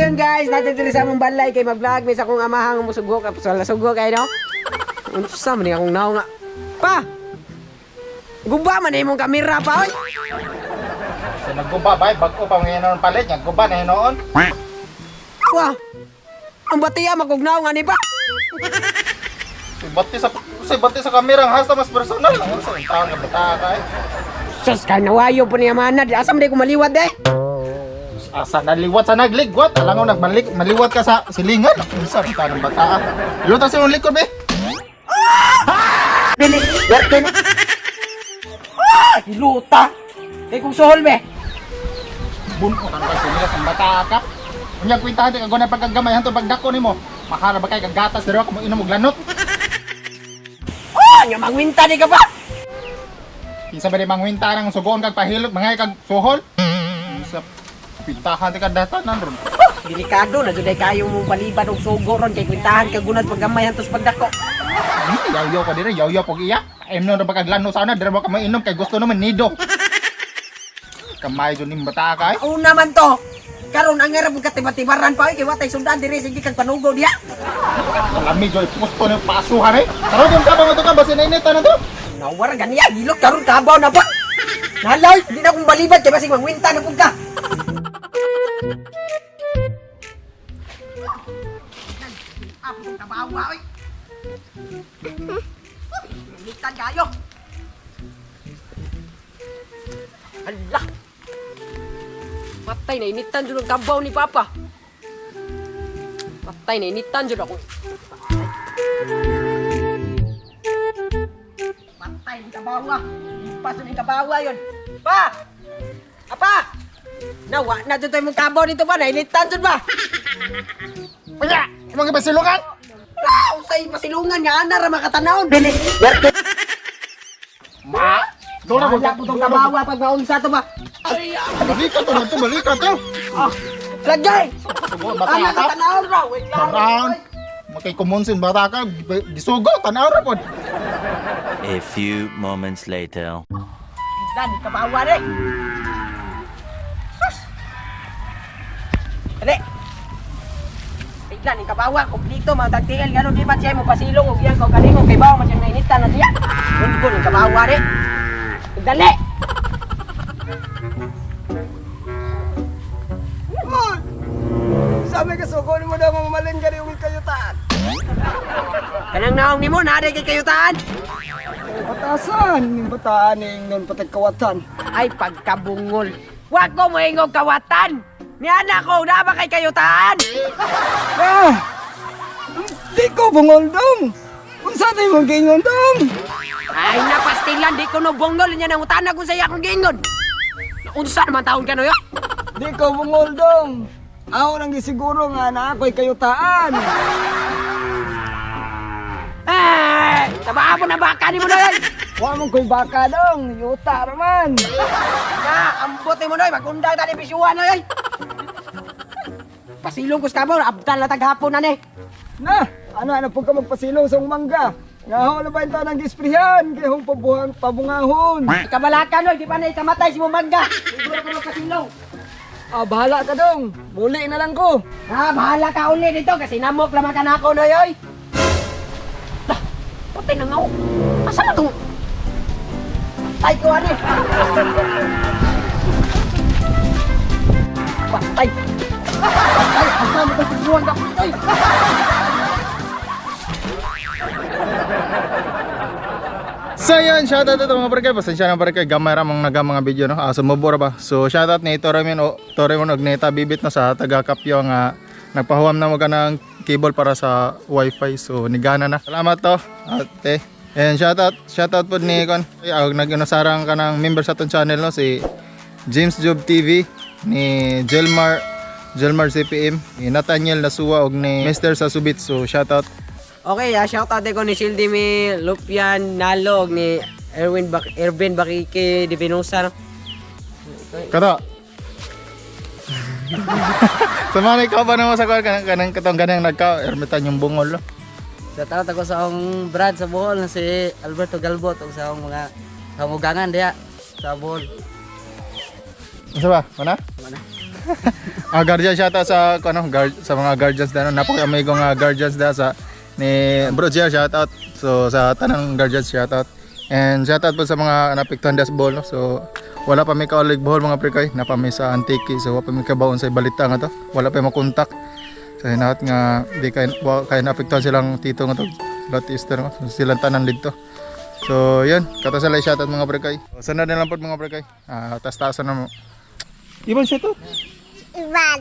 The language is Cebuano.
Yun guys, natin diri sa among balay kay mag-vlog mi sa akong amahang musugo ka sa sugo kay no. Unsa man ni akong naong nga. Pa. Guba man imong kamera pa oy. Sa nagguba bay, bag-o pa ngayon noon palit, nagguba na noon. Wa. Ang batiya makugnaw nga ni pa. Si bati sa kamera ang hasta mas personal. Ang sa taon nga bata ka eh. Sus ka nawayo po niya manad. Asa man di ko maliwat eh. Asa naliwat sa nagligwat, alangaw nagbalik, maliwat ka sa silingan. Unsa ang taon ng bata ah. Ilutan sa imong likod be. Hiluta. Kay kung suhol be. Buno ka na sinilas ang bata ka. Unya kwintahan di ka guna pagkagamay hanto pagdako nimo. Makara ba kay kag gatas dira ka mo inom og lanot. Oh, nya mangwinta di ka pa. Kinsa ba di mangwinta nang sugoon kag pahilot mga kag suhol? Unsa kwintahan di ka datanan ron. Delikado na jud ay kayo mong paliban og sugo ron kay kwintahan ka gunad paggamay hantos pagdako. Yaw-yaw ko dire, yaw-yaw pag iya. Ay no ba kag lano sana dire ba ka mainom kay gusto naman nido. Kamay jud ning bata ka eh. Una man to. Karon ang ngarap katiba-tibaran pa oy kay watay sundan diri sige kag panugo diha. Lami jud gusto ni pasuhan eh. Karon yung kabang to ka basin init na to. Nawara ganiya hilot karon kabaw na pa. Nalay, di na akong balibad kay basig mangwinta na pud ka. Apo tong kabawa oy. Initan kayo. Hala. Patay na initan jud ang kabaw ni Papa. Patay na initan jud ako. Patay ni kabawa. Lipas ni kabawa yon. Pa! Apa! Nawa na jud tayo mong kabaw dito ba? Nainitan jud ba? Unya, imong gipasilungan. Ah, usay pasilungan nga ana ra makatanawon. Dili. Ma, doon na Wala po tong kabawa pag maunsa to ba? Balik ka to, to balik ka to. Ah, lagay. Sugo bata Ana ka. katanawon ra. Wait lang. Tan. Makay kumonsin bata ka, gisugo tanaw ra pod. A few moments later. Dan kabawa re. Sus. Dali. Tiglan ni kabawa kompleto mga tagtiil ngano di ba siya mo pasilong og iyang kaugalingon kay bawa man siyang nainitan na siya. Mundo ni kabawa re. Dali. Sabi ka sugo ni mo daw mamamalin ka rin kayutaan. Kanang naong nimo naa kay kayutaan. Batasan, ning bataan ning non patagkawatan. Ay pagkabungol. Wa ko moingog kawatan. Ni anak ko na ba kay kayutaan? Ah! Di ko bungol dong. Unsa tay mong giingon dong? Ay napastilan di ko no bungol nya nang utana kung sa akong giingon. Unsa naman taon ka no yo? Di ko bungol dong. Ako nang gisiguro nga na ako'y kayutaan. Ay, tabaa mo na baka ni mo na. Wa mo ko'y baka dong, yuta raman. Na, ambot ni mo noy, magundang tani pisyuan noy. Pasilong ko sa kabaw, abdal na taghapon na ni. Na, ano ano po ka magpasilong sa mangga. Nga ho na ba yung taon ang gisprihan? Kaya hong pabuhang pabungahon. Kabalakan noy, di pa na ikamatay si Mumangga. Siguro ko magpasilong. Ah, bahala ka dong. Muli na lang ko. Ah, bahala ka uli dito kasi namok lamang ka na ako noy oy. Lah, patay na nga ako. Asa na tong? Patay ko ani. Patay. Patay, asa mo to buwang ka oy. So yun, shoutout ito mga barkay. Pasensya na barkay, gamay ra mong naga mga video no. Ah, sumubor ba. So shoutout ni Toremen o Toremon og Neta Bibit no sa taga Kapyo nga nagpahuwam na mo ka ng cable para sa wifi. So nigana na. Salamat to, ate. And shoutout pod ni kon. Ay, og nag-inusarang ka ng member sa atong channel no si James Job TV ni Jelmar Jelmar CPM, ni Nathaniel Nasua og ni Mr. Sasubit. So shoutout. Okay, shout out ko ni Shildimi Lupian Nalog ni Erwin Bak Ervin Bakike de Venosa. No? Kato. Sa mga ikaw ba naman sa kuwan kanang kanang katong ganang nagka ermitan yung bungol lo. Shout out ako sa akong brad sa Bohol na si Alberto Galbot ug sa akong mga kamugangan diha sa Bohol. Unsa ba? Mana? Mana? Ah, guardian, shoutout sa ano, guard, sa mga guardians da, no? Napaka amigo nga guardians da sa ni Bro Jer, shoutout. So sa tanang guardians, shoutout. And shoutout po sa mga napiktuhan das ball, no? So wala pa mi kaulig Bohol, mga pre, kay napa mi sa Antique, so wala pa mi kabaon sa balita nga to. Wala pa makontak. So hinaot nga di kay wa kay naapektuhan silang tito nga to. Lot Easter nga so, silang tanan dito. So yun, kato sa shoutout, mga pre kay. So, sunod na lang po, mga pre kay. Ah, tas-tasan na mo. Iban siya to. Ivan.